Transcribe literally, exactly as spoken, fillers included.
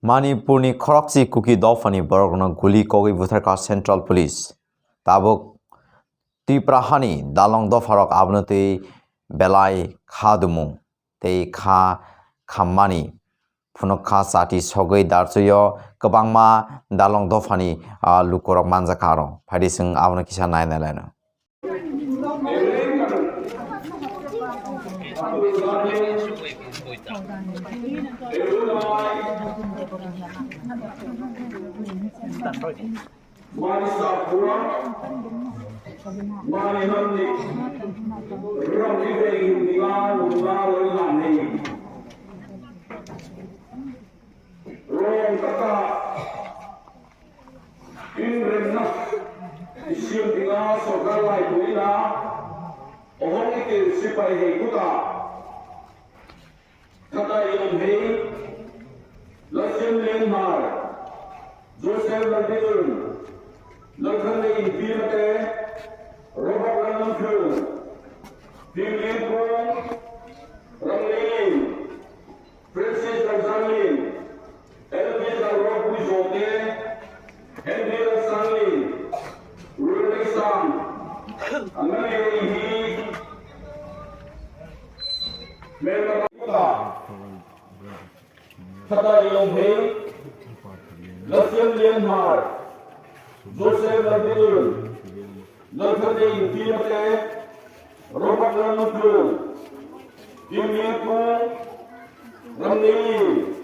Manipurni khorokchi Kuki dophani borokno guli kogwi butharkha Central Police. Tabuk Tripura hani dalong dopharok abono twi belai kha dumung tei kha khammani phunukha chati sogwi darchuio kwbangma dalong dophani, ah, lukurok manjakha aro. Phaidi chwng abono kisa nai nai laino. Mani sapura, mani namni, ramni begi dinga nunga loi lamni. Rong kaka, in remna, isim dinga sorkar lai buina, ohong itil sipai hei kuta. Thatai Yonghei, Lachian Lianghmar, Joseph Lalbidun, Lalthanlei Inpi Mate, Robert Lalnungkhung, Pim Lianphung, Ramlei Lim, Francis Lalzanglin, Elvis Lalrokbui Jongte, Henry Lalsanglin, Rulei Sam, Anani Hi, Melba Khatai Yonghei, Lachian Lianghmar, Joseph Lalbidun, Lalthanlei Inpi Mate, Robert Lalnungkhung, Pim Lianphung, Ramlei Lim.